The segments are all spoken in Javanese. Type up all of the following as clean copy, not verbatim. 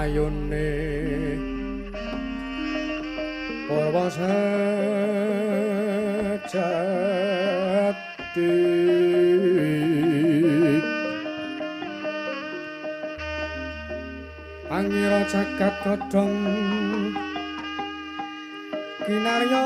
Kayune purwa sejati angira jagat godhong kinarya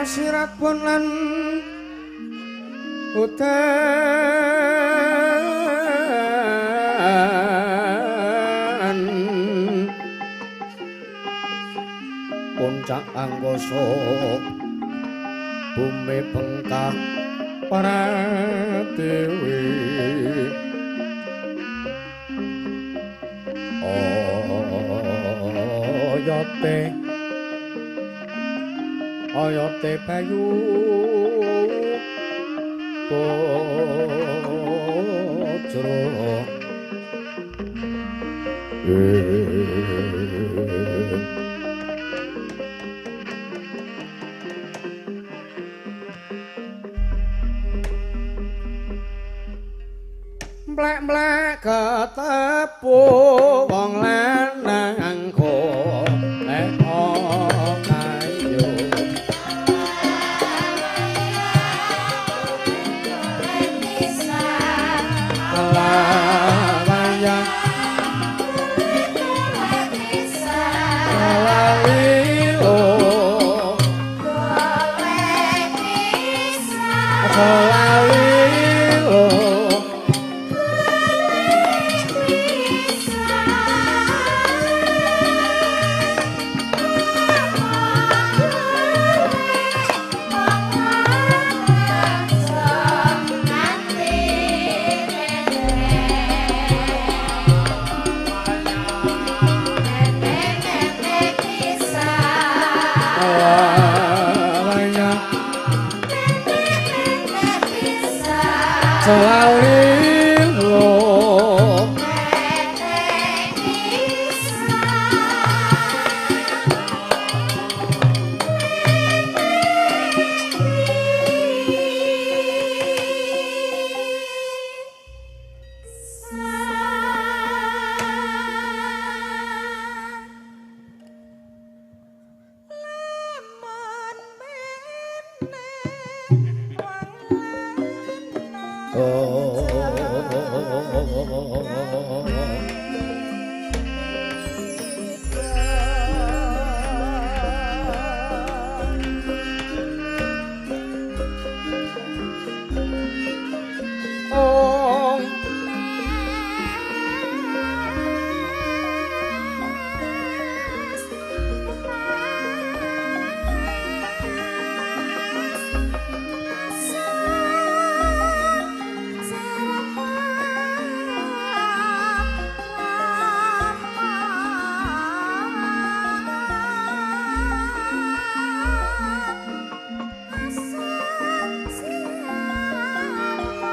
kasirat pun lan udan puncak angkasa bumi bengkak pratiwi oyote oyote bayu bojro mlek-mlek ketepu wong lanang golek kayu wayang lali lo lali lo. Oh.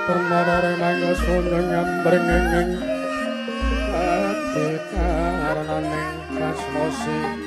permana mangga sunda ngambrengeng ati karananing kasmosi.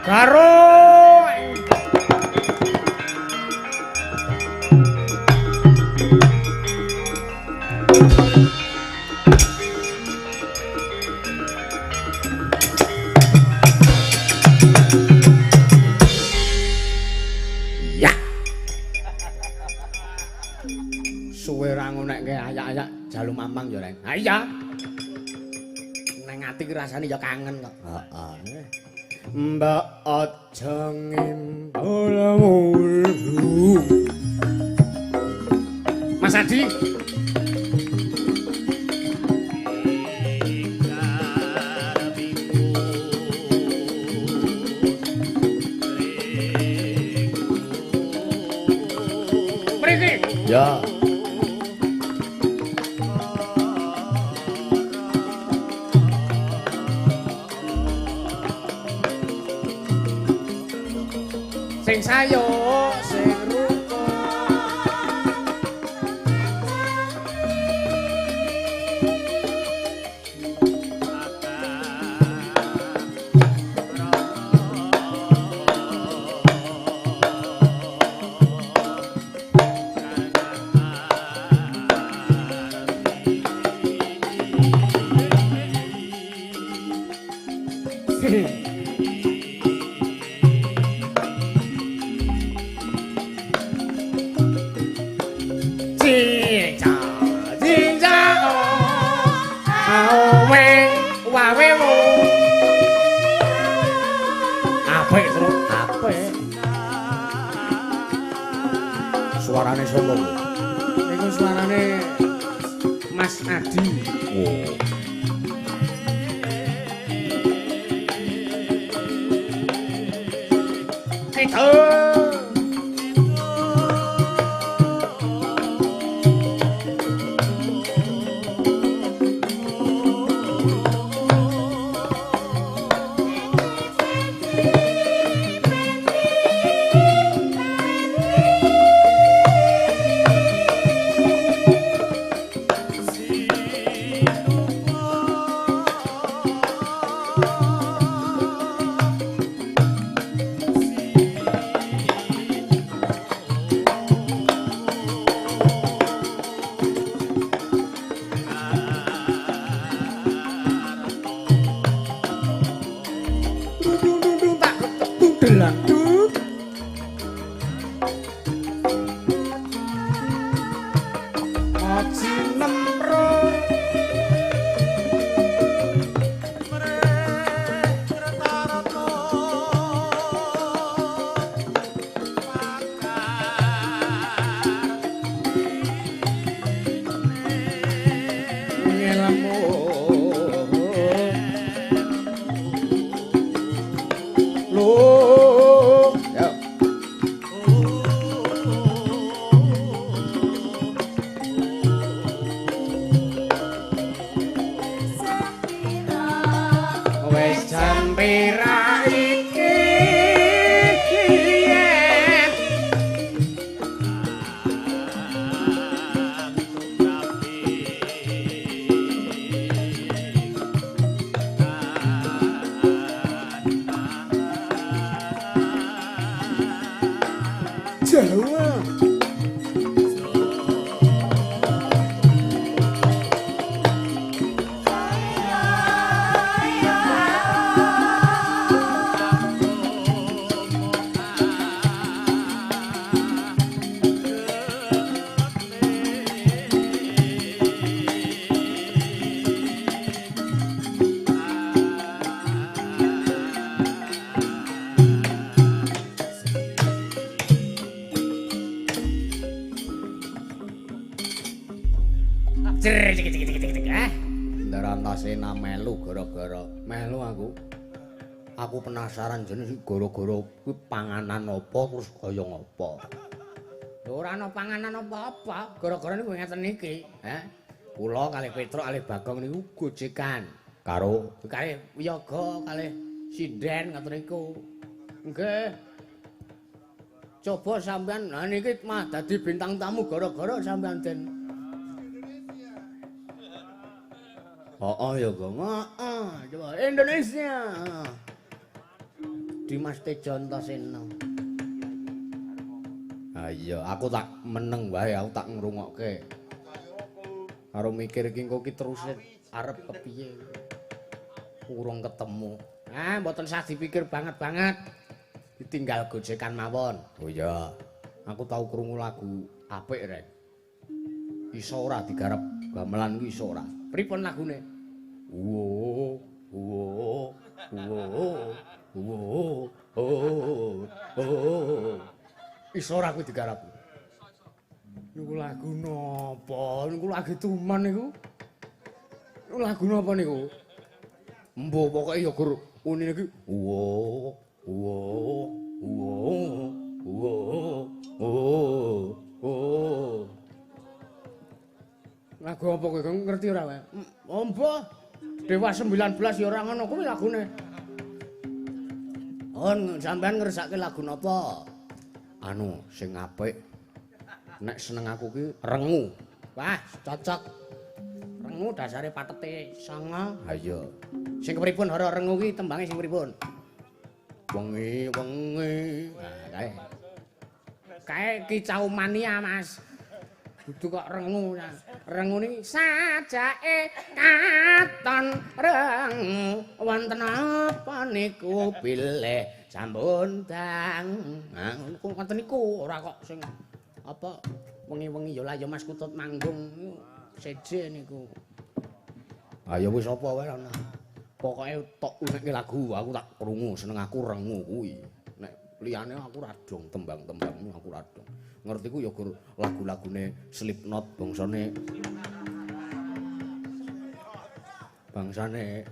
Karo ya. Suwe ra ngonekke ayak-ayak jalu mamang ya, Reng. Ha iya. Neng ati ki rasane ya kangen kok. Heeh. Mbak aja ngimbul wulu. Mas Adi. Mriki. Ya. Sing sayo, sing rukun. Cinca, cinca, awe, wawe, wo. Apik terus, apik. Suarane sapa? Niku suarane Mas Adi. Oh. Kita Ndarantasena melu gara-gara melu aku. Aku penasaran jeneng gara-gara kuwi panganan apa terus kaya ngapa. Ora ana panganan apa-apa, gara-gara niku ngeten iki, heh. Kula kalih Petruk kalih Bagong niku gojekan karo kalih wiyaga kalih sinden ngoten niku. Nggih. Coba sampean nah niki mah dadi bintang tamu gara-gara sampean den. Heeh ya, Gong. Heeh, coba Indonesia. Dimas Tejo Antasena. Ha iya, aku tak meneng wae, aku tak ngrungokke. Karo mikir iki engko ki terus arep kepiye. Urung ketemu. Ah, mboten sah dipikir banget-banget. Ditinggal gojekan mawon. Oh iya, aku tau krungu lagu apik rek. Iso ora digarap gamelan ki iso ora? Pripun lagune? Wo wo wo wo oh oh. Iso ora kuwi digarap? Niku lagu napa? Niku lagu tuman niku. Niku lagu napa niku? Mbuh pokoke ya gur unine iki wo wo wo wo oh oh. Lagu apa kowe ngerti ora kowe? Oh mbah, Dewa 19 ya ora ngono kuwi lagune. On sampean ngersake lagu napa? Anu sing apik. Nek seneng aku ki rengu. Wah, cocok. Rengu dasare patete sanga. Ha iya. Sing kepripun hara rengu ki tembange sing pripun? Wengi wengi. Nah, kae. Kae kicau mania, Mas. Dudu kok rengu. Rengu niki sajake katon rengu wonten apa niku bilih sampun dang. Nah, ngoten niku ora kok sing apa wengi-wengi ya lah ya Mas Kutut manggung seje niku. Ayo wis apa wae ana. Pokoke tok unekke lagu aku tak krungu seneng aku rengu kuwi. Nek liyane aku ra dong tembang-tembangmu aku ra dong. Ngertiku ya gur lagu-lagune Slipknot bangsane. Bangsane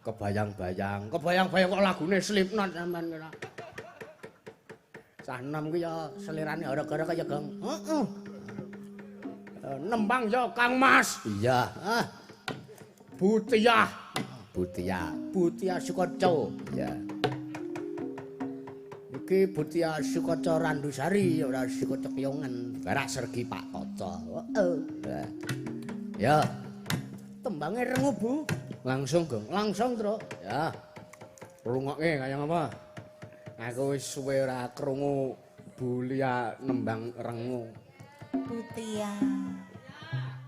kebayang-bayang. Kebayang-bayang kok lagune Slipknot sampean kira. Cah enom ku ya selerane gara-gara kaya Gong. Heeh. Nembang ya Kang Mas. Iya. Ah. Butiah. Butiah. Butiah Sukoco. Iya. Iki Butiah Sukoco Randusari ora Sukoco Kiyongan. Perak Sergi Pak Kaca. Heeh. Ya. Tembange rengu, Bu. Langsung, Gong. Langsung, Truk. Ya. Rungokke kaya ngapa? Aku wis suwe ora krungu Bulia nembang rengu. Butia.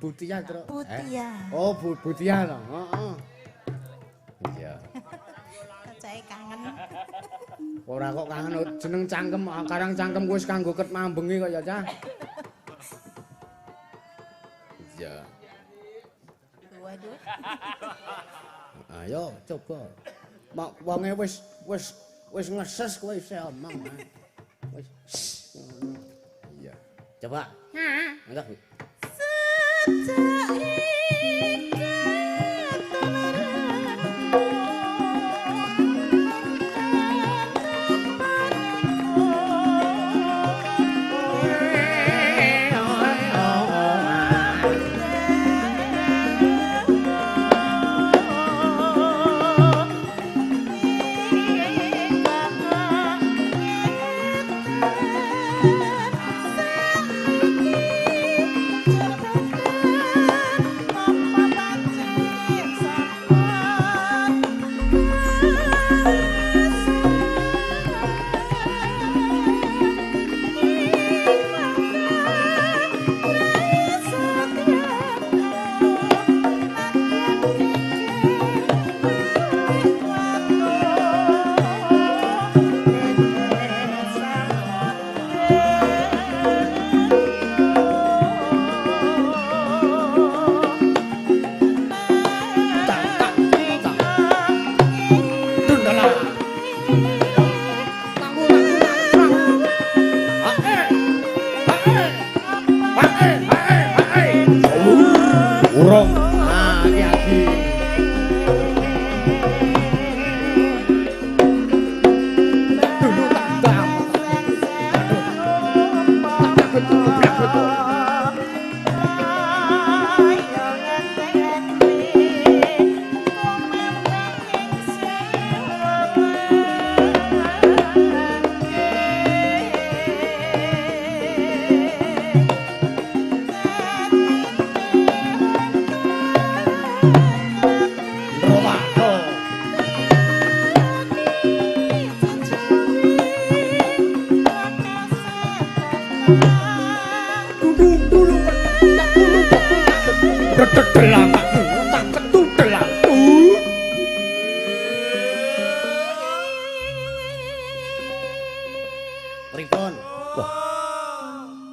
Butia, Truk. Butia. Oh, Butia to. Heeh. Iya. Kacae kangen. Ora kok kangen jeneng cangkem, karang cangkem wis kanggo ket mambengi kok ya, Cah. Iya. Waduh. Ayo coba. Mak wonge wis wis wis ngeses kowe isih omong. Wis. Iya. Coba. Heeh. Enggak, Bu.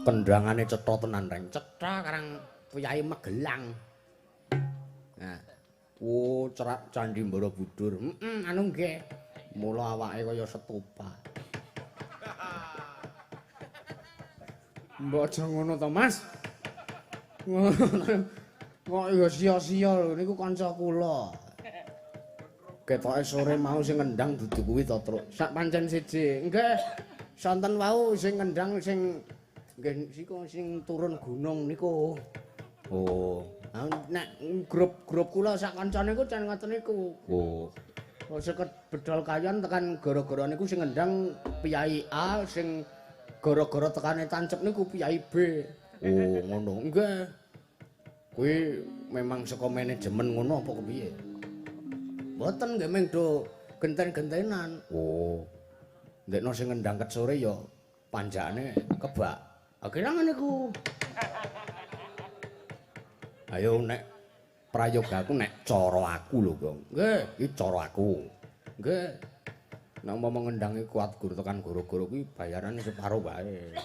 Kendangane cetha tenan, Reng. Cetha karang Kyai Magelang. Nah, oh cerak Candi Borobudur. Heeh, anu nggih. Mula awake kaya setupa. Mbok aja ngono to, Mas. Kok ya sia-sia lho niku kanca kula. Ketoke sore mau sing ngendang dudu kuwi to, Truk. Sak pancen siji. Nggih. Sonten wau sing ngendang sing nggih siku sing turun gunung niku. Oh, nek grup-grup kula sak kancane niku jan ngoten niku. Oh. Seket bedol kayon tekan gara-gara niku sing ngendang Piyai A, sing gara-gara tekane tancep niku Piyai B. Oh, ngono. Nggih. Kuwi memang saka manajemen ngono apa kepiye? Mboten nggih mung do genten-gentenan. Oh. Ndekno sing ngendang ket sore ya panjakane kebak. Akhirnya ngene ku. Ayo nek prayogaku nek cara aku lho, Gong. Nggih, iki cara aku. Nggih. Nek umpama ngendangi kuat gur tekan goro-goro kuwi bayarane separo wae.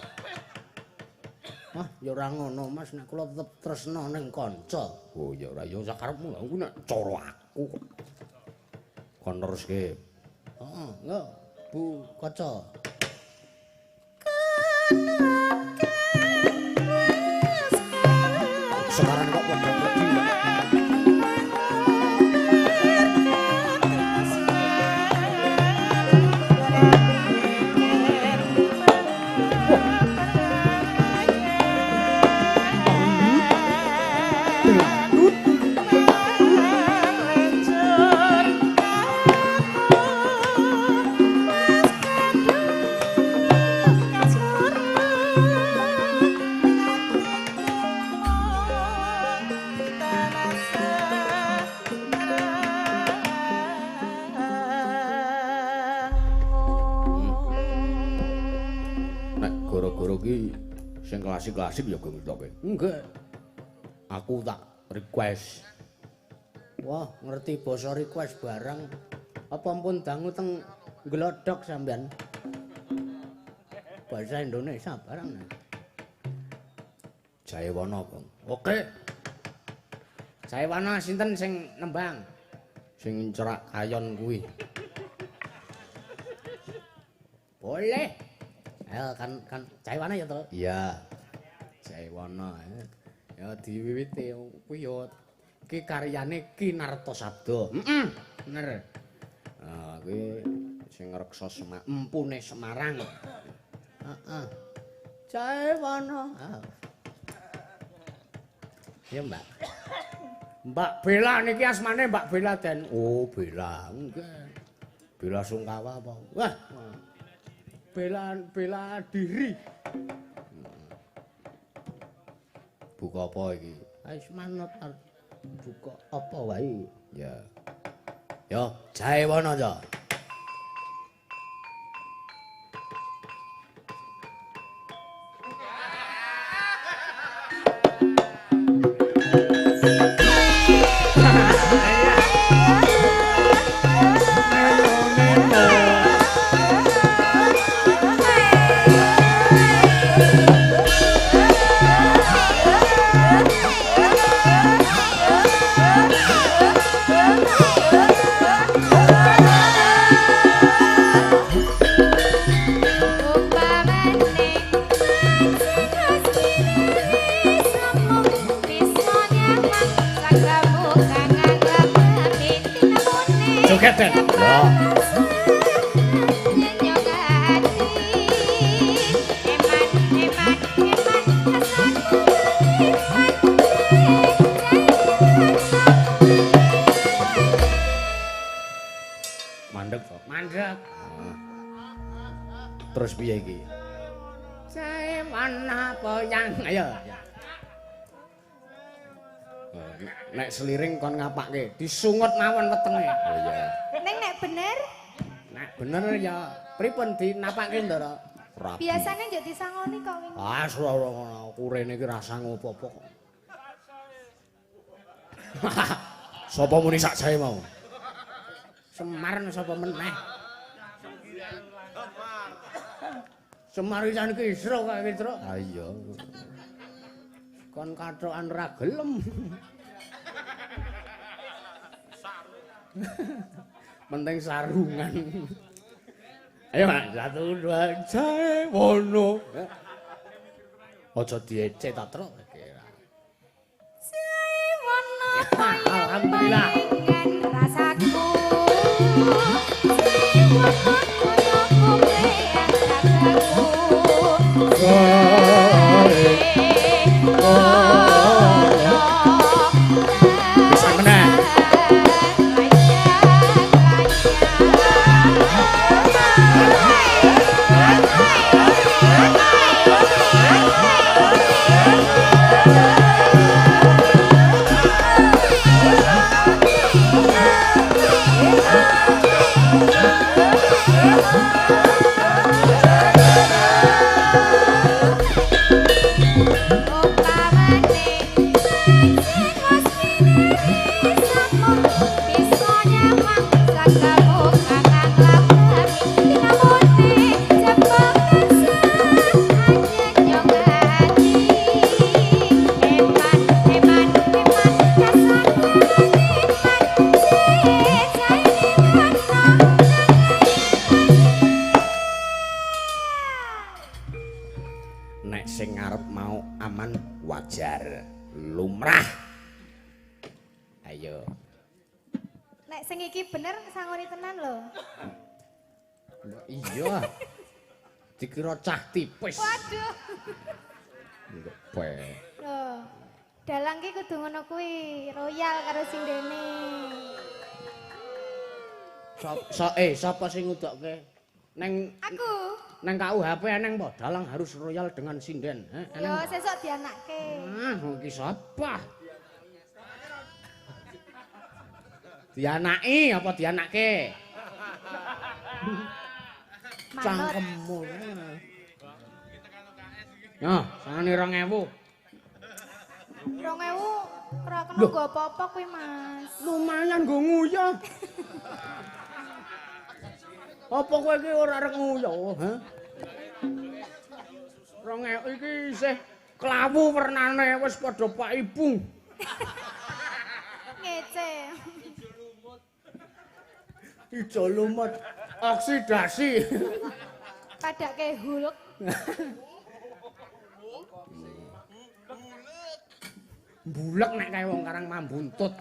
Wah, ya ora ngono, Mas, nek kula tetep tresna ning kanca. Oh ya ora ya sakarepmu lha kuwi nek cara aku kok. Kon neruske. Heeh, engko Bu Kaca. Sekarang kok padha wedi. Sing klasik-klasik ya gue ngertoke. Enggak. Aku tak request. Wah, ngerti basa request barang. Apa pun dangu teng glodok sampean. Bahasa Indonesia barang. Jayawana, Bang. Oke. Jayawana sinten sing nembang? Sing cerak kayon kuwi. Boleh. Ayo kan Jayawana ya to? Iya. Jayawana. Ya diwiwiti kuwi ya iki karyane Ki Nartosabdo. Heeh. Bener. Nah, kuwi sing ngreksa Empune Semarang. Heeh. Jayawana. Ya, Mbak. Mbak Bella niki asmane Mbak Bella Den. Oh, Bella. Nggih. Bella Sungkawa apa? Wah. Bela diri. Buka apa iki? Wis manut buka apa wae. Ya. Yo, Jayawana ya. Joget Den. Ya. Mandek kok. Mandek. Terus piye iki? Jayawana poyang. Ayo. Nek seliring kon ngapake? Disungut mawon wetenge. Oh iya. Ning nek bener? Nek bener ya pripun dinapake, Ndara? Biasane njuk disangoni kok wingi. Ah, ora ngono. Aku rene iki ra sangu apa-apa kok. Sapa muni sak jae mau? Semar sapa meneh? Semar iki jan kisro kok kisro. Ha iya. Kon kathokan ra gelem. Penting sarungan. Ayo Mas, 1 2 Jayawana. Aja diece ta, Truk. Jayawana. Alhamdulillah. Rasaku. Jayawana koyo kowe rasaku. Bisa meneh. Hey! Nek sing iki bener sangoni tenan lho. Iya. Dikira cah tipis. Waduh. Pe. Lho. Dalang ki kudu ngono kuwi, royal karo sindene. Sapa sing ngudokke? Neng aku. Neng KUHP eneng po, dalang harus royal dengan sinden. Yo sesuk dianake. Ah, iki sapa? Dianaki apa dianake? Cangkemmu. Nah, sangane 2000. 2000 ora kena nggo apa-apa kuwi, Mas. Lumayan nggo nguyah. Apa kowe iki ora arep nguyuh, ha? 2000 iki isih klawu wernane wis padha Pak Ibu. Ngece. Ijo lumut oksidasi. Padake huluk. Bulek nek kae wong karang mambuntut.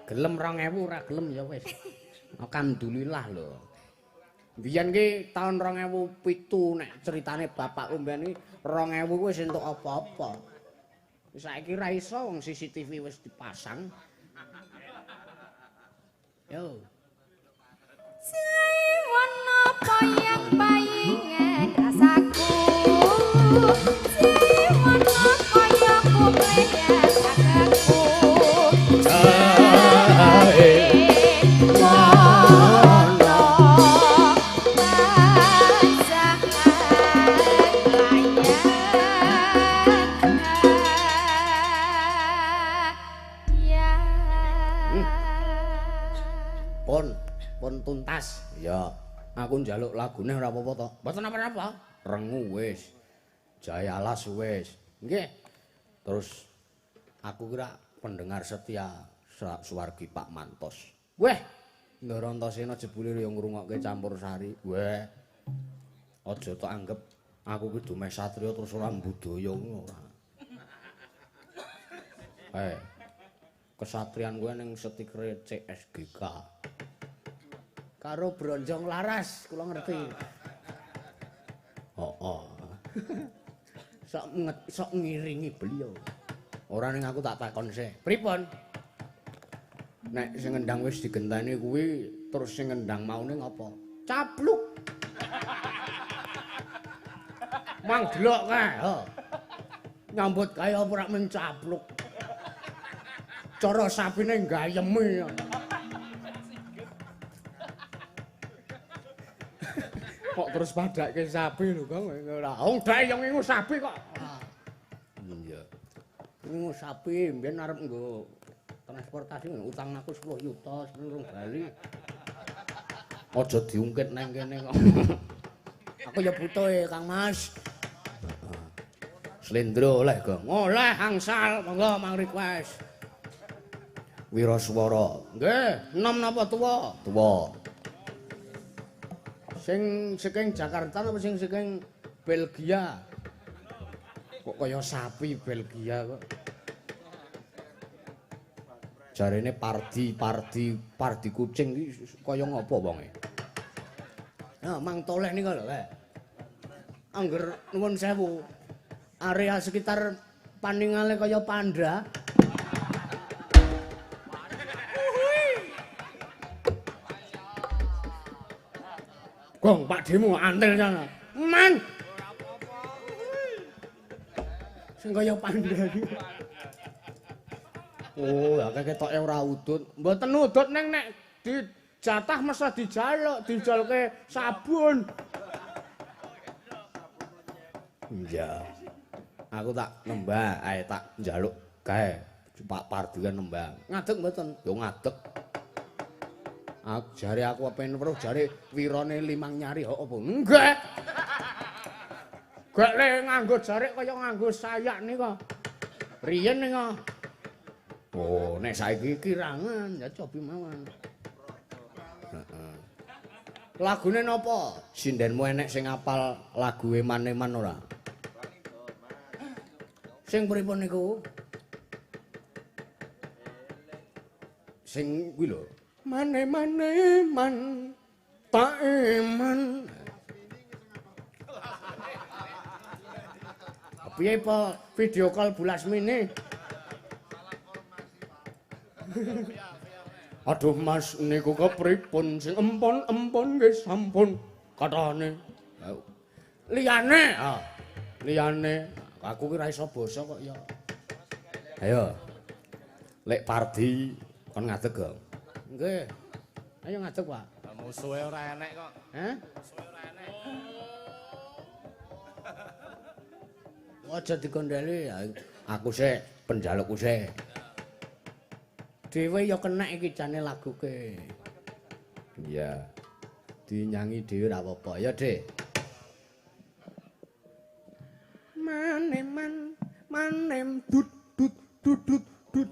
Gelem 2000 ora gelem ya wis. Alhamdulillah lho. Biyen ki taun 2007 nek ceritane bapakku mbiyen iki 2000 kuwi wis entuk apa-apa. Saiki ra iso wong CCTV wis dipasang. Yo. Siwono poyang payingen rasaku. Siwono kaya kupleyan kakakku. Jae wono pasangan layan ya. Pun tuntas. Ya, aku njaluk lagune ora apa-apa to. Mboten apa-apa. Rengu wis. Jayalas wis. Nggih. Terus aku kira pendengar setia suwargi Pak Mantos. Weh, Ndara Antasena jebule ya ngrungokke campur sari. Weh. Aja tok anggep aku ki dumeh satriya terus ora mbudaya ngono ora. Kesatrian kowe ning stikere CSGK. Karo bronjong laras, kula ngerti. Heeh. Sok ngiringi beliau. Ora ning aku tak takon sih. Pripun? Nek sing ngendang wis digenteni kuwi terus sing ngendang maune ngapa? Capluk. Mang delok kae, ha. Nyambut gawe apa ora mencapluk. Cara sapine gayemi. Kok terus padake sapi lho, Kang. Ora, wong dhek yo ngingu sapi kok. Iya. Ngingu sapi mbiyen arep nggo transportasi utang aku 10 yuta seneng bali. Aja diungkit nang kene kok. Aku ya butuh e, Kang Mas. Slendro oleh, Gong. Oleh angsal, monggo mang request. Wiraswara. Nggih, enom napa tuwa? Tuwa. Sing saking Jakarta apa sing saking Belgia? Kok kaya sapi Belgia kok. Jarene Pardi kucing iki kaya ngopo wonge? Nah, Mang Toleh nika lho, kae. Angger nuwun sewu. Area sekitar paningale kaya panda. Gong, Pak Demu antel sana. Man. Sing kaya panda iki. Oh, ya ketoke ora udut. Mboten udut neng nek dijatah mesti dijaluk, dijalke sabun. Iya. Aku tak nembah, ae tak njaluk kae. Pak Pardi kan nembang. Ngadeg mboten? Yo ngadeg. Aku jare aku pengen weruh jare wirane limang nyari hok apa? Enggak. Gak le nganggo jarik kaya nganggo sayak nika. Riyen nika. Oh, nek saiki kirangan ya cobi mawon. Heeh. Lagune napa? Sindenmu enek sing apal lagu eman-eman ora? Sing pripun niku? Sing kuwi lho. Mane-mane man tak eman. Piye po video call Bu Lasmine? Aduh Mas niku kepripun sing empon-empon nggih sampun katane. Liyane, ah. Liyane aku ki ra iso basa kok ya. Ayo. Lek Pardi kon ngadeg kok. Nggih. Ayo ngadeg, Pak. Musuhe ora enek kok. Hah? Musuhe ora enek. Aja dikondeli, aku sik penjalukku sik. Dhewe ya kenek iki jane laguke. Iya. Dinyanyi dhewe ora apa-apa ya, Dik. Maneman manem dut dut dut dut dut.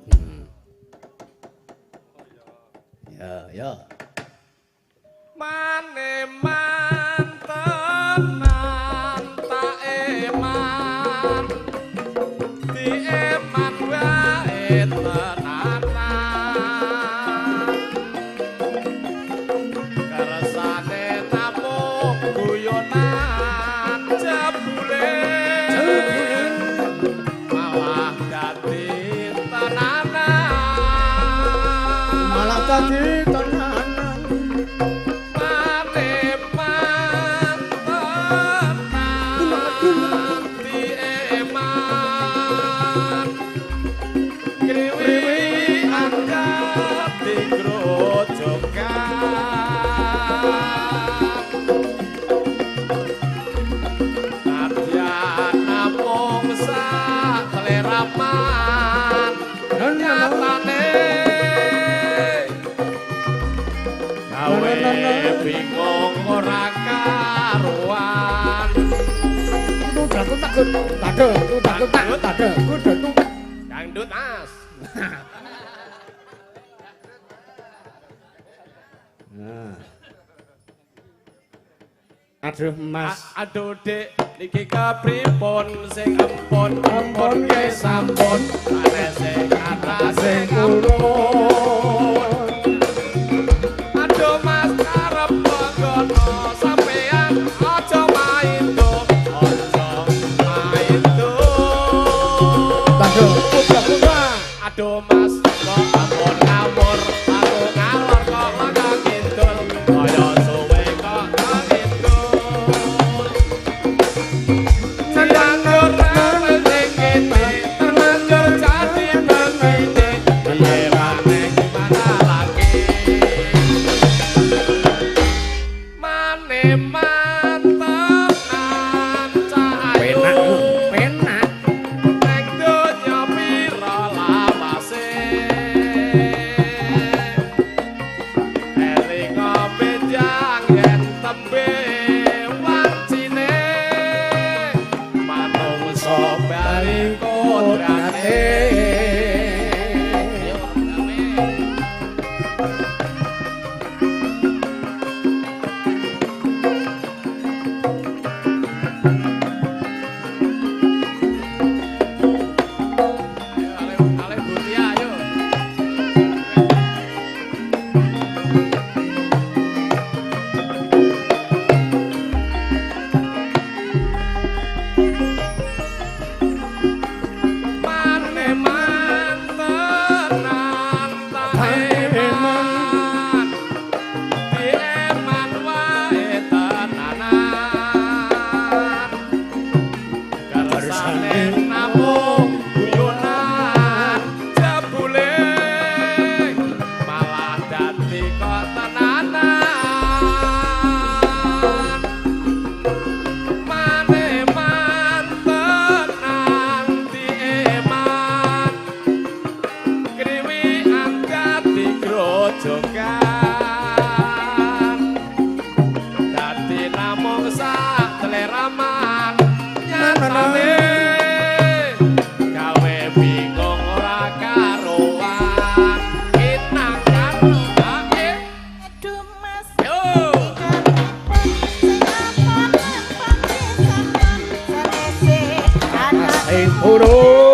Ya, ya. Maneman tenan tak eman. Dieman wae tenanan. Kersane namung guyonan jebule malah dadi tenanan. Malah dadi tenanan. Maneman tenan dieman. Kriwikan dadi grojogan. Nadyan namung sak tleraman nyatane gawe bingung ora karuan. Dangdut Mas. Nah. Aduh Mas. Aduh Dik, niki kepripun sing empun empun nggih sampun sanese kathah sing ampun. Aduh Mas karep mengkono sampean aja maido, aja maido. Aduh, aduh Mas kok ampun ngawur, aku ngalor kok mangga kidul, kaya suwe kok ngidul. Terlanjur nang kene, terlanjur jadi begini, piye maneh gimana lagi? Maneman tenan cah ayu. Penak, penak. Neng donya pira lawase. Elinga benjang yen tembe wancine manungsa bali kodrate. Ayo rame. Ayo ale ale Butia ayo. Maneman tenan tak eman, dieman wae tenanan. Kersane namung guyonan jebule malah dadi kok tenanan. Maneman tenan dieman, kriwikan dadi grojogan. Dadi namung sak tleraman nyatane gawe bingung ora karuan. Kinang karo ae. Aduh Mas. Yo. Sing ampun empun nggih sampun sanese kathah Sing purun.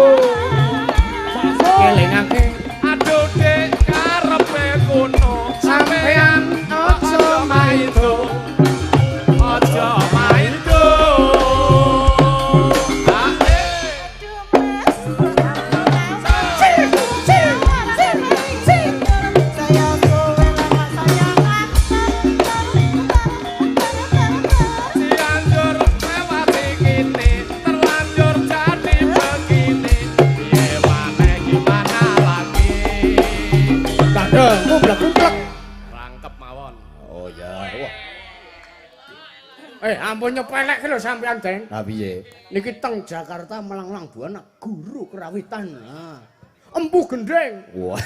Ampun nyepelek lho sampean, Deng. Lah piye? Niki teng Jakarta melanglang buana guru kerawitan. Nah. Empu Gendeng. Wah.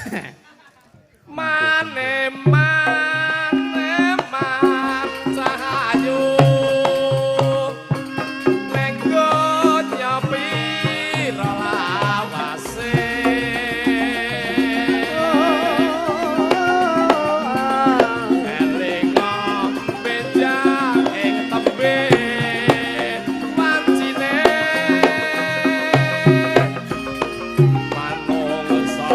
Mane mane man cahayu nenggo nyopi lawase. Elinga beja ing tembe wancine manungsa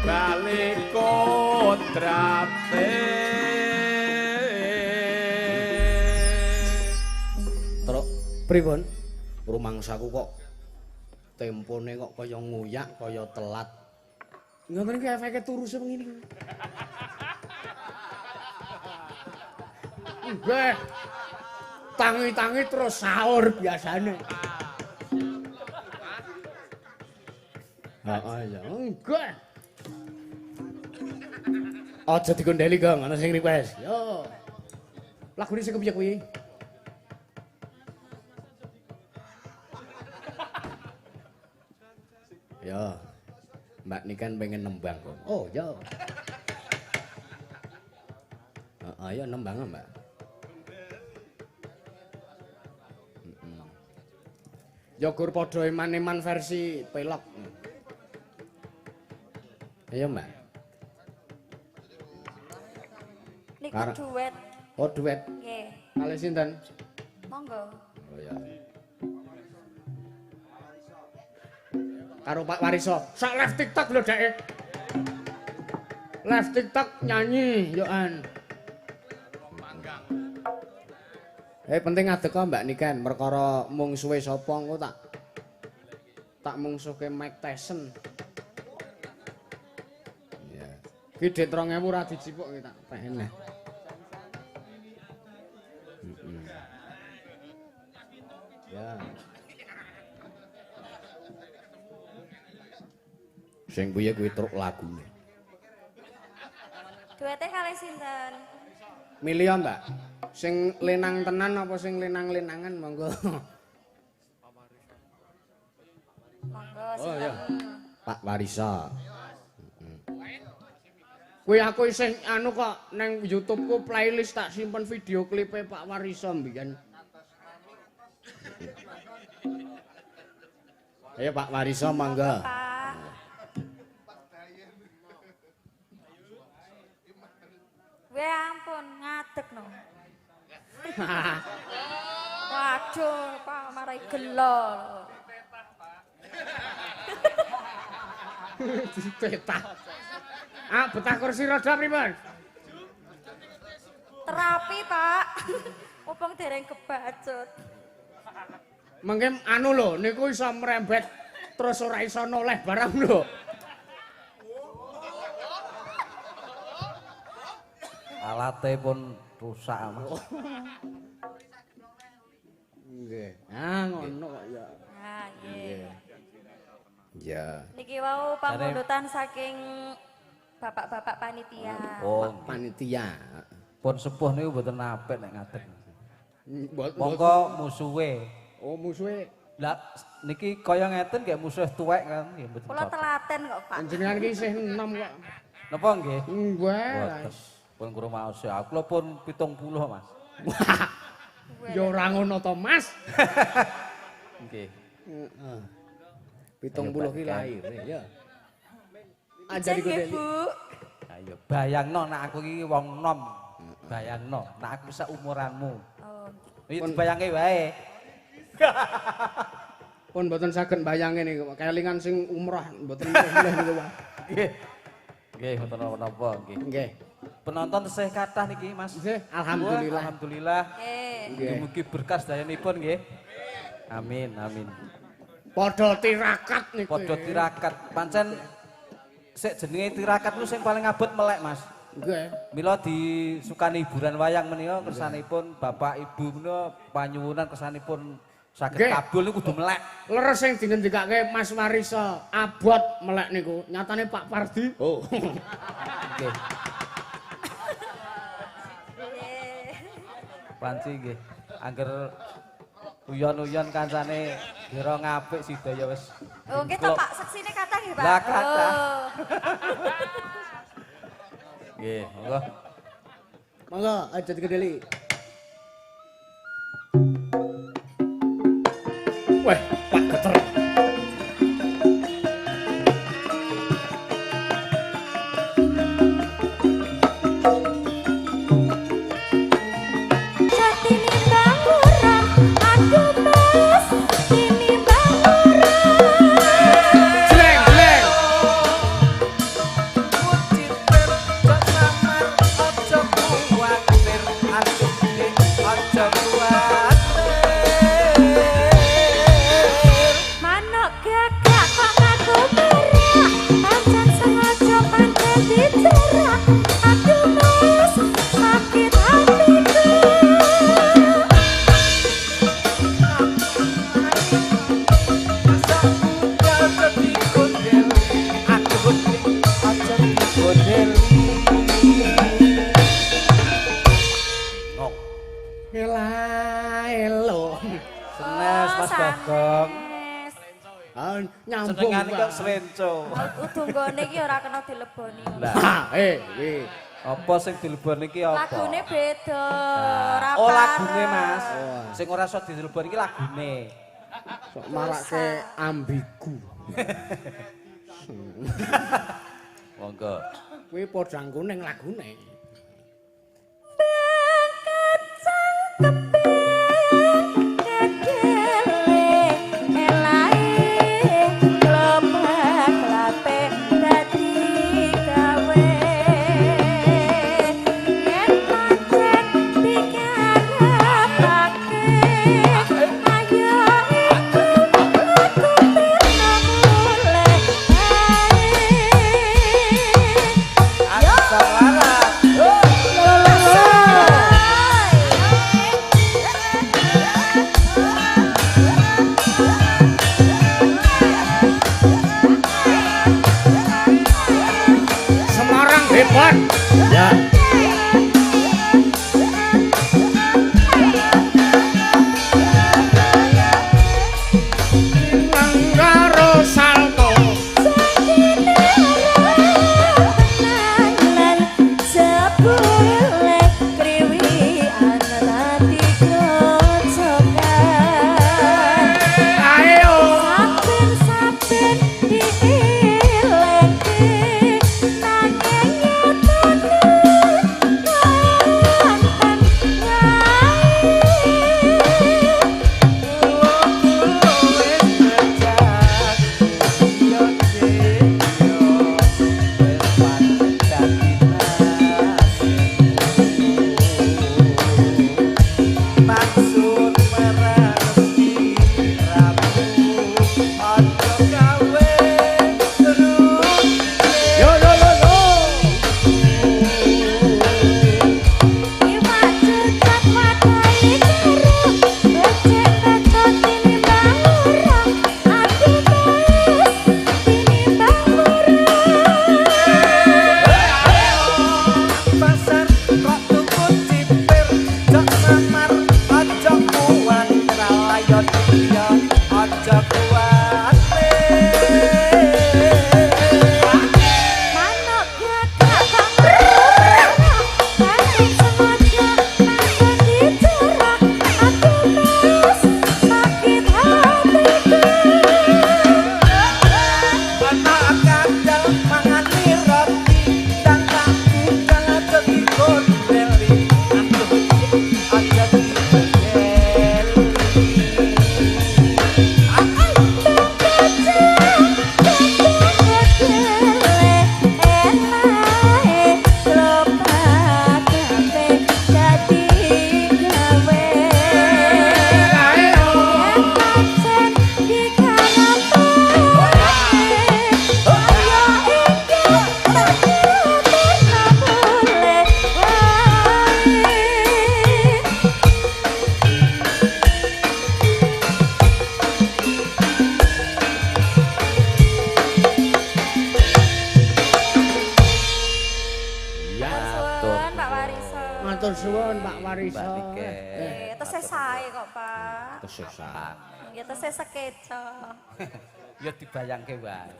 bali kodrate. Truk pripun? Rumangsaku kok tempone kok kaya nguyak, kaya telat. Ngoten iki efeke turu sewengi niku. Nggih. Tangi-tangi terus sahur biasane. Heeh ya, nggih. Aja dikondeli, Gong, ana sing request. Yo. Lagune sing kepiye kuwi? Ya. Mbak Niken pengen nembang kok. Oh, ya. Heeh, ayo nembang, Mbak. Ya gur padha eman-eman versi pelok. Ayo, Mbak. Niku duet. Oh, duet. Nggih. Kalih sinten? Monggo. Oh ya. Karo Pak Wariso. Sak live TikTok lho, Dek. Live TikTok nyanyi yo an. Penting ngadeg kok Mbak Niken, perkara mungsuhe sapa engko tak mungsuhke Mike Tyson. Iya. Ki dhek 2000 ora dijipuk ki tak pehen. Ya. Sing piye kuwi truk lagune. Duete kalih sinten? Milih Mbak. Sing lenang tenan apa sing lenang-lenangan monggo. Monggo Oh sinten? iya. Pak Warisa. Kuwi aku isih anu kok nang YouTube-ku playlist tak simpen video klipe Pak Warisa mbiyen. Ayo Pak Warisa monggo. Pak. Weh ampun ngadeg no. Waduh, Pak marai gelo. Ditetah. Ah, betah kursi roda pripun? Terapi, Pak. Opong dereng kebacut. Mengke anu lho, niku iso merembet terus ora iso noleh barang lho. Alate pun rusak, Mas. Nggih. Ah, ngono kok ya. Nah, nggih. Ya. Niki wau pamundutan saking bapak-bapak panitia. Oh, panitia. Pun sepuh niku mboten apik nek ngadeg. Mongko musuhe. Oh, musuhe. Lah niki kaya ngeten nggih musuh tuwek kan nggih mboten. Kula telaten kok, Pak. Panjenengan iki isih enom kok. Napa nggih? Nggih. Pun krumaos aku lho pun 70, Mas. Ya ora ngono to, Mas. Nggih. Heeh. 70 ki lahir ya. Aja nggih, Bu. Ayo bayangno nek aku iki wong nom. Bayangno nek aku saumuranmu. Oh. Iki dibayangke wae. Pun mboten saged bayange niku, kelingan sing umrah mboten milih niku, Pak. Nggih. Nggih, mboten napa-napa nggih. Nggih. Penonton tesih kathah niki, Mas. Nggih, alhamdulillah. Alhamdulillah. Nggih. Mugi berkah sedayanipun nggih. Amin, amin. Padha tirakat niku. Padha tirakat. Pancen sik jenenge tirakat niku sing paling abot melek, Mas. Nggih. Mila disukani hiburan wayang menika kersanipun Bapak Ibu menika panyuwunan kersanipun saged kabul niku kudu melek. Leres sing dingendikake Mas Warisa, abot melek niku. Nyatane Pak Pardi. Oh. Nggih. Panci nggih. Angger uyon-uyon kancane kira ngapik sida ya wis. Oh, nggih to Pak, seksine kathah nggih Pak. Lah kathah. Oh. Nggih, monggo. Monggo aja digedeli. Weh, Pak Geter. Senengane kok slenco. Utunggone iki ora kena dileboni. Lah, kuwi. Apa sing dileboni iki apa? Lagune beda, ora. Oh, lagune Mas. Sing ora iso dileboni iki lagune. Sok marake ambigu. Monggo. Kuwi podang kuning lagune. Kacang keping kedele elae klopak lape dadi gawe yen pancen dikarepake ayo iku aku tirna mulih ae. Semarang hebat. Ya. Karo salto. Jebule kriwian dadi grojokan. Ayo. Saben-saben diileke nanging nyatane mantan wae. Yo yo yo yo. Iwak cucak wadahe karo becek beto tinimbang ora aku wis tinimbang ora. Pasar kok tuku cipir jok samar aja kuwatir ayo yo aja kuwatir. suwun Pak Wariso. Mbak Niken. Tesih sae kok, Pak. Tesih sae. Ya tesih sekeca. Ya dibayangke wae.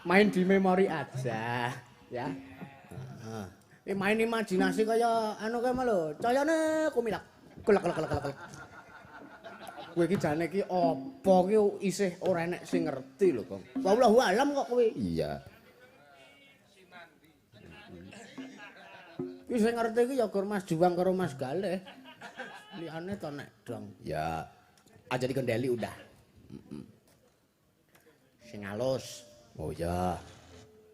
Main di memori aja, ya. Heeh. Ini main imajinasi kaya anu kae lho, cayane kumilak. Kulak kulak kulak kulak. Kowe iki jane iki apa ki isih ora enek sing ngerti lho, Kong. Wallahu alam kok kowe. Iya. Ki sing ngerti iki ya gur Mas Juwang karo Mas Galih. Liyane to nek dong. Ya, aja dikendali udah. Sing halus. Oh iya.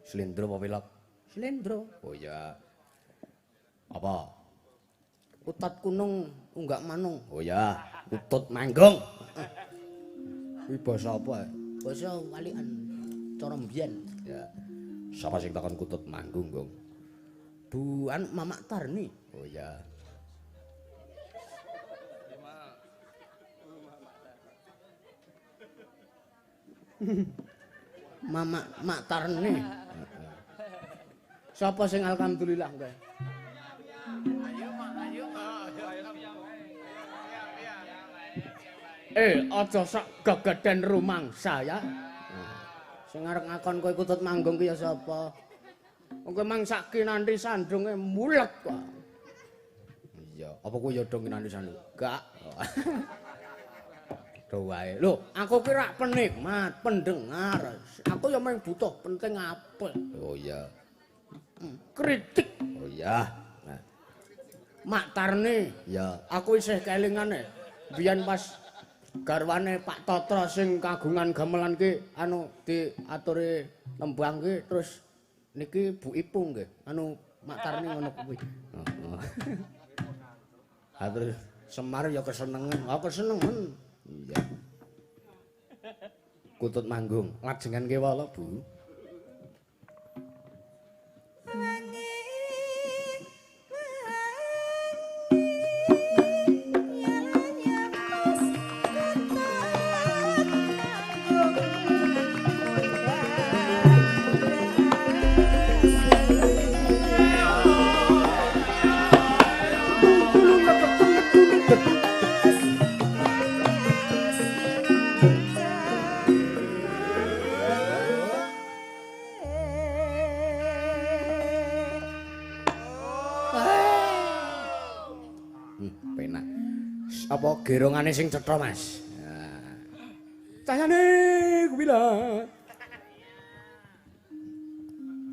Slendro apa pilok? Slendro. Oh iya. Apa? Utat kunung unggak manung. Oh iya, utut manggung. Kuwi basa apa? Basa walian cara mbiyen. Ya. Sapa sing takon kutut manggung, Gong? Bu anu Mamak Tarni. Oh iya. Mamak Mak Tarni. Sapa sing alhamdulillah kowe? Aja sak gegeden rumangsa ya. Sing arep ngakon kowe kutut manggung ki ya sapa? Wong kowe mang sak kinanthi sandunge mulet kok. Iya, apa kowe ya dong kinanthi sandung? Gak. Do wae. Lho, aku ki rak penikmat, pendengar. Aku ya mung butuh penting apik. Oh iya. Kritik. Oh iya. Nah. Mak Tarni. Ya, aku isih kelingane. Biyen pas garwane Pak Tatra sing kagungan gamelan ki anu diaturi nembang ki terus niki Bu Ipung nggih anu Mak Tarni ngono kuwi. Heeh. Ha terus Semar ya kesenengan. Aku kesenengan. Iya. Kutut manggung lajengan kewala, Bu. Penak. Apa gerongane sing cetha, Mas? Cahane kuwi lho.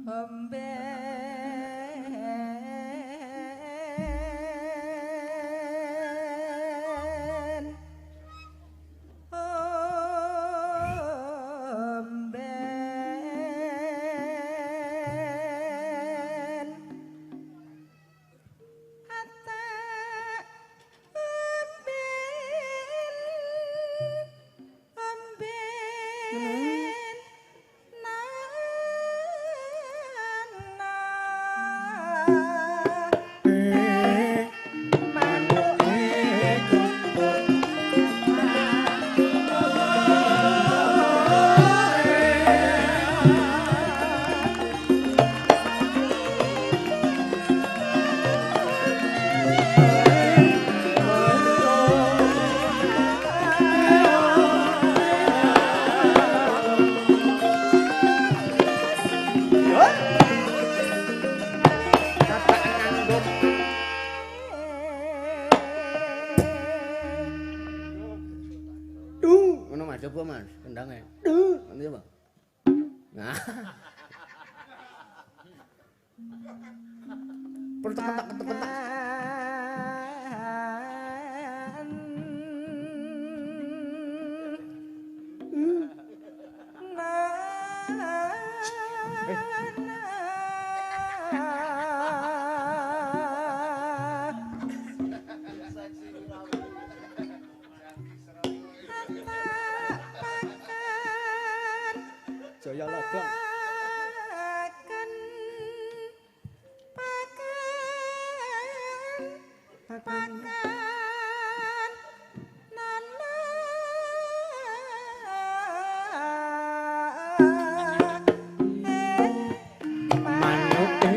Omben omben ata omben omben nana manuke kutut Duh, ngono Mas, coba Mas, kendange. Duh, ngono coba. Nah. Pertek-tek-tek-tek. Jaya Ladang. Pakan pakan nana Manuke.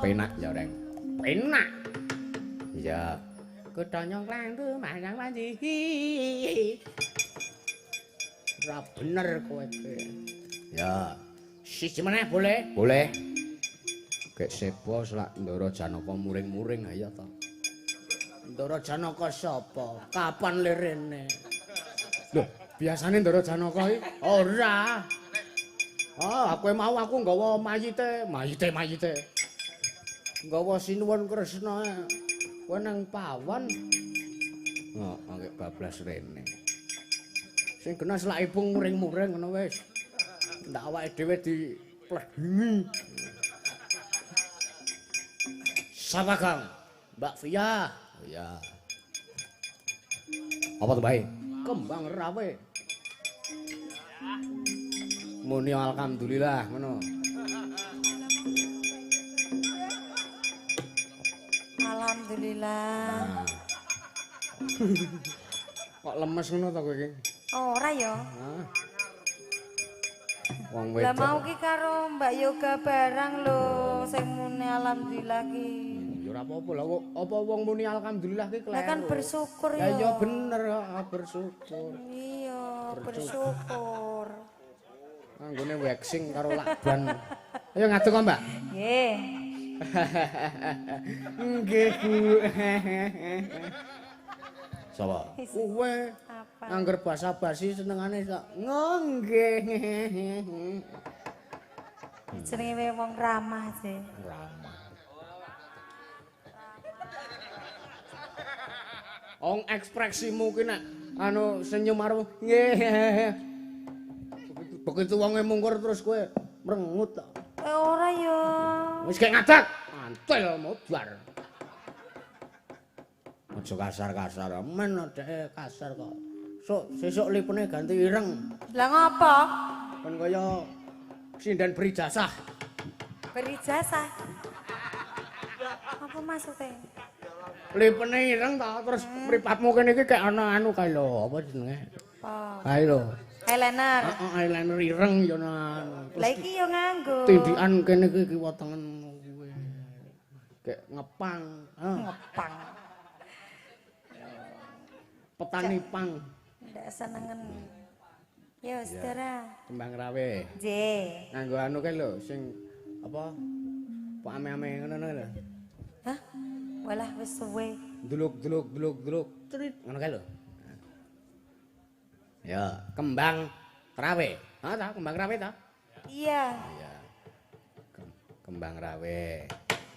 Penak ya, Reng. Penak. Iya. Kutanya klandu manang wanci. Ora bener kowe iki. Ya. Siji meneh boleh? Boleh. Gek sebo selak Ndara Janaka muring-muring ayo to. Ndara Janaka sapa? Kapan lirene? Lho, biasane Ndara Janaka iki ora. Oh, aku mau aku nggawa mayite, mayite. Nggawa Sinuwun Kresna. Kowe nang pawon. Oh, angke bablas rene. Sing kena selak ibu muring-muring ngono wis. Ndak awake dhewe dipledhingi. Sapa, Kang? Mbak Via. Oh iya. Apa tuh, Bae? Kembang rawe. Muni alhamdulillah ngono. Alhamdulillah. Nah. Kok lemes ngono to kowe iki? Ora ya. Hah. Wong wedok. Lah mau ki karo Mbak Yoga barang lho, sing muni alhamdulillah ki. Ya ora apa-apa lah, apa wong muni alhamdulillah ki kleru. Lah kan bersyukur ya. Ya iya bener, heeh, bersyukur. Iya, bersyukur. Anggone waxing karo lakban. Ayo ngadeg kok, Mbak. Nggih. Nggih, Bu. Sapa? Kowe. Angger basa-basi senengane sak nggih. Jenenge wong ramah sih. Ramah. Wong ekspresimu ki nek anu senyum arep nggih. Begitu wonge mungkur terus kowe mrengut tok. Ora ya. Wis gek ngadeg. Antil modar. Aja kasar-kasar, men dheke kasar kok. Sok sesuk lipene ganti ireng. Lah ngopo? Kon kaya sinden berijazah. Berijazah. Apa maksudnya? Lipene ireng ta terus mripatmu kene iki kek ana anu kae lho, apa jenenge? Apa? Kae lho. Eyeliner. Heeh, eyeliner ireng ya anu. Lah iki yo nganggo. Tindikan kene iki kiwa tengen kuwi. Kek ngepang. Ngepang. Petani pang. Ndak senengen. Yo, saudara. Kembang rawe. Nggih. Nganggo anu kae lho sing apa? Apa ame-ame ngono lho. Hah? Walah wis suwe. Duluk duluk duluk duluk. Cerit ngono kae lho. Ya, kembang rawe. Ha ta, kembang rawe ta? Iya. Iya. Kembang rawe.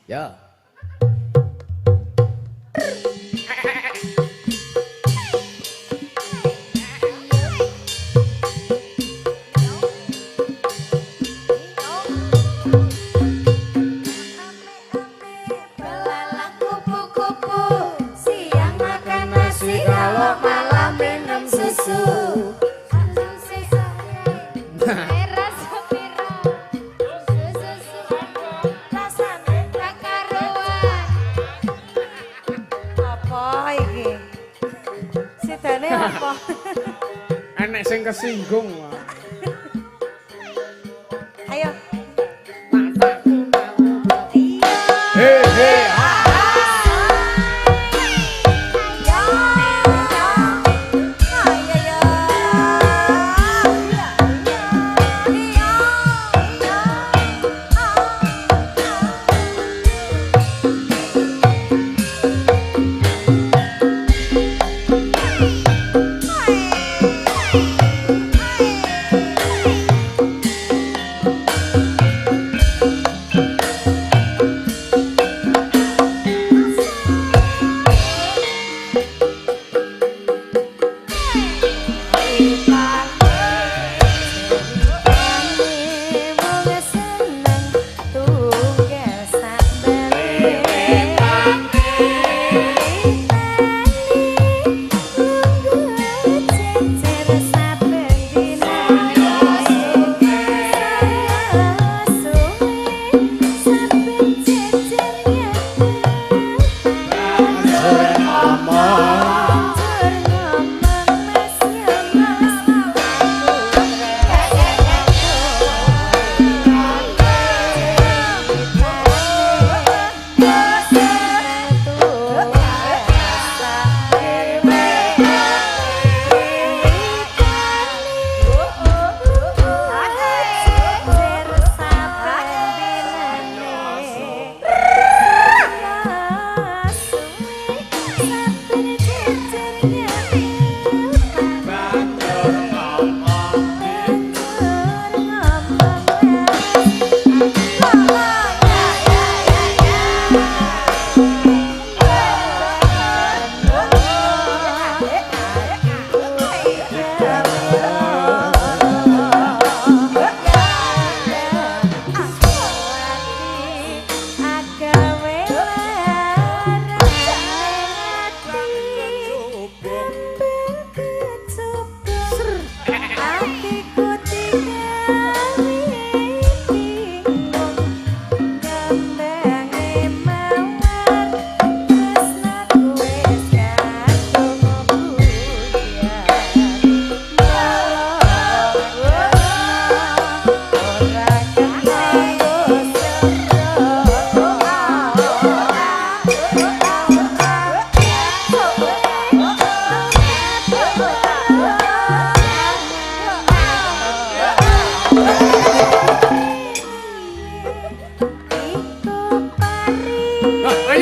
Ya. Belalang kupu-kupu, siang makan nasi kalau malam minum susu. Rasane tak karuan. Apa iki? Sidane apa? Enek sing kesinggung. Ayo. He he ha.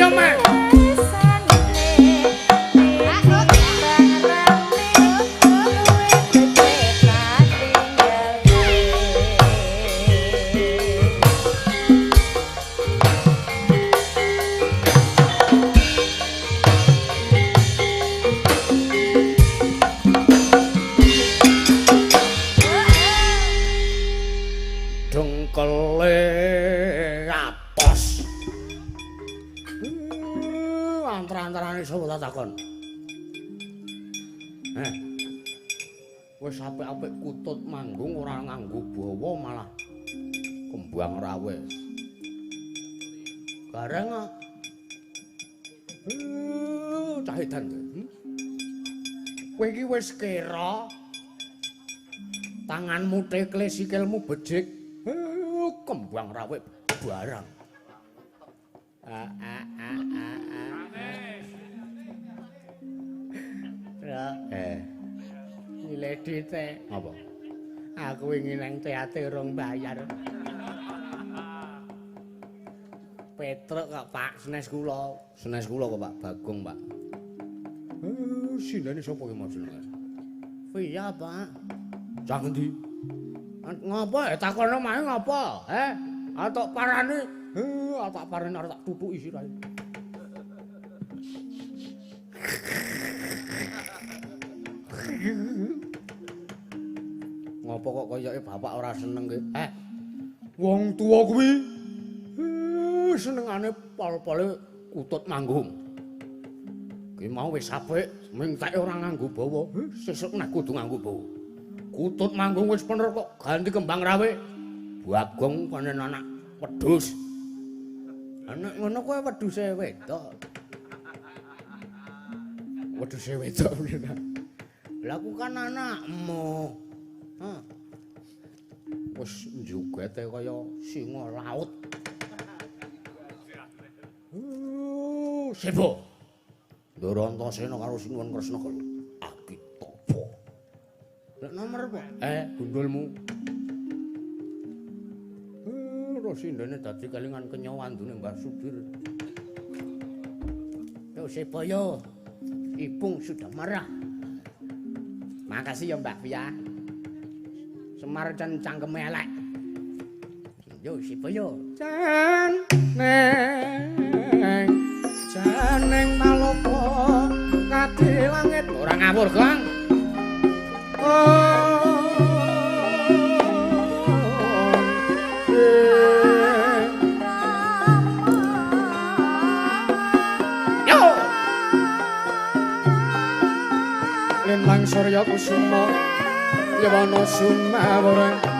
Ayo, Mak. Dengkele atos. Antara-antarane sapa tak takon? Wis apik-apik kutut manggung ora nganggo bawa malah kembang rawe. Gareng kok. Cah edan. Kowe iki wis kira tanganmu tekle sikilmu bejik. Kembang rawe barang. Nyiledi teh. Apa? Aku wingi nang teater rong bayar. Petruk kok Pak, senes kula. Senes kula kok Pak Bagong, Pak. Sindene sapa ki mau jenenge? Via, Pak. Cah ngendi? Ngopo? Takono mae ngopo? Atok parane. Tak parane arep tak tutuki sirahe. Ngopo kok koyoke bapak ora seneng ki? Wong tuwa kuwi senengane pol-pole kutut manggung. Ki mau wis apik, ming teke ora nganggo bawa, sesuk nek kudu nganggo bawa. Kutut manggung wis bener kok ganti kembang rawe. Bagong panen anak wedhus. Anak ngono kuwi wedhuse wedok. Wedhuse wedok piye. Lah aku kan anakmu. Hah. Wis njugete kaya singa laut. Sebo. Ndara Antasena karo Sinuwun Kresna karo Akitapa. Lek nomor apa? Gundulmu. Rosindene dadi kelingan kenya wandune Mbah Sudir. Yo Sebo yo. Ipung sudah marah. Makasih ya Mbak Pia. Semar can cangkeme elek. Yo Sebo yo. Jan neng janeng maloka kadi langit ora ngawur, Kang. Yo. Lintang surya kusuma yawana sumawara.